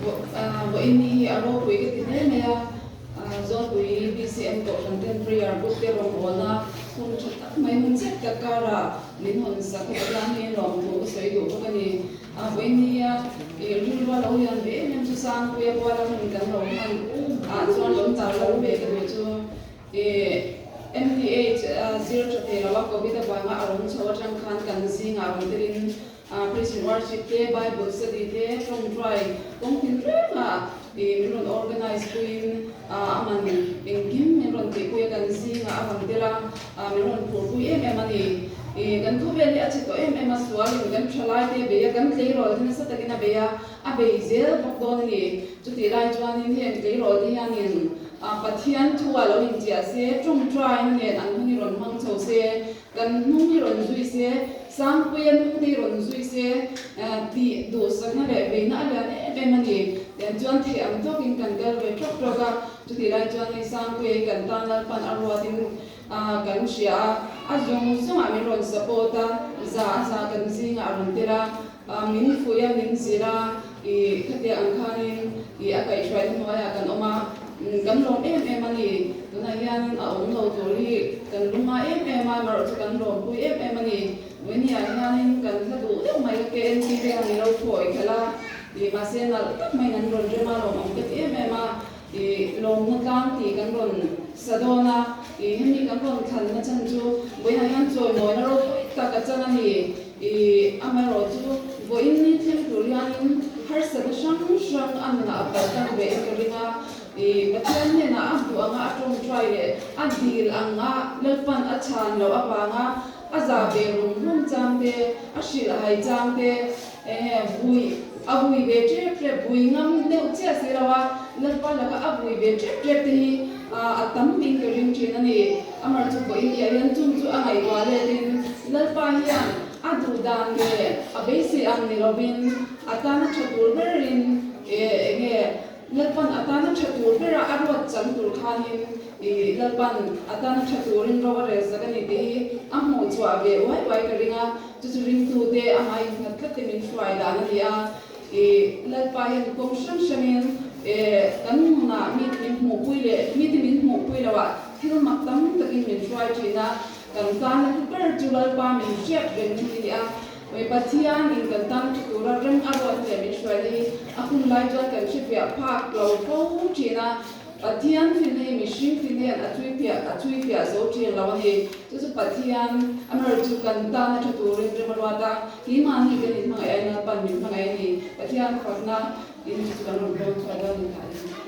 Vawiin ni hi a ropui ka ti hle mai a, Zawlpui BCM Kohhran ten prayer group te rawngbawlna hun tha tak mai hun chep tak karah min hawn sak a, Pathian hi lawmthu ka sawi duh bawk a ni. Vawiin ni a rilru a lo lian ve em em chu Sangpuia buala hun kan lo hman ah chuan rawn tar lo ve ka duh chu. MDH zir tha thei lo a Covid avanga a rawn chho atang khan kan zingah rawn telin Christian worship te, Bible study te, tawngtai kawng tin rengah min rawn organize puiin aman engkim min rawn tihpui a kan zingah a rawn tel a, min rawn phurpui em em a ni. Kan khawvel hi a chhe tawh em em a, sualin kan thalai te a bei a, kan tleirawl te nasa takin a bei a, a bei zel bawk dawn a ni. Chutih lai chuanin heng tleirawl te hianin Pathian thu a lo inchiah se, tawngtaina nen an hun hi rawn hmang chho se, kan hnung hi rawn zui se, Sangpuia hnung te hi rawn zui se tih duhsakna leh beihna a lian em em a ni. Tiang chuan theih ang tawkin kan kal ve tawk tawk a, chutih lai chuan hei Sangpuia hi kan tan Lalpan a ruatin kan hria a, a zawng zawngah min rawn support a, za a za kan zingah a rawn tel a, Min fuih a, min zir a, i khatiang ang khanin i a kaihhruaina hnuaiah kan awm a, kan lawm em em a ni. Tunah hianin a awm lo tur hi kan lunga em em a, amaherawhchu chu kan lawmpui em em a ni. Vawinia hianin kan hla duh deuh mai ka KNT te han ilo thawi khalh a, i mahse nalh tak maiin an rawn rem a, lawmawm ka ti em em a, i lawmna tlang tih kan rawn sa dawn a, i hemi kan rawn thlanna chhan chu vawiinah hian chawimawina ropui tak a chang a ni. I amaherawhchu vawiin ni thleng tur hianin harsatna hrang hrang a nunah a kal tlang ve in ka ring a, i Pathian hnenah a hmuh anga a tawngtai leh a dil anga Lalpan a chhan loh avanga a zah ve rum rum chang te, a hrilh hai chang te, enge vui a vui ve tep tep, vui ngam deuh chiah si lo a, Lalpa laka a vui ve tep tep te hi a tam in ka ring thin a ni. Amar chu pawhin i hian chung chu a ngaihtuah letin Lalpa hian a duh dan leh a beisei ang ni lovin a tana tha tur berin enge Lalpan a tana tha tur bera a ruat chang tur khanin i Lalpan a tana tha turin ro a rel zak a ni tih hi a hmuh chhuah ve uai uai ka ring a, chu chu ringtute amah innghat tlat te min hruai dan a ni a. I Lalpa hian kawng hrang hrangin kan nunah mite min hmuhpui leh mite min hmuhpui loah thil mak tam takin min hruai thin a, kan tana hlu ber chu Lalpa min hriat reng hi a ni a. Pathianin kan tana thu tura rem a ruat leh min hruai hi a hun lai chuan kan hrefiah phak lo fo thin a. Pathian fin hi mihring fin hian a chui fiah a chui fiah zo thin lo a ni. Chu chu Pathian a mer chu kan tan a tha turin rem a ruat a, keimahni kan inhmangaih ain Lalpan min hmangaih a ni. Pathian fakna in chu chu kan rawn dawn chhuah dawn ni thah hi.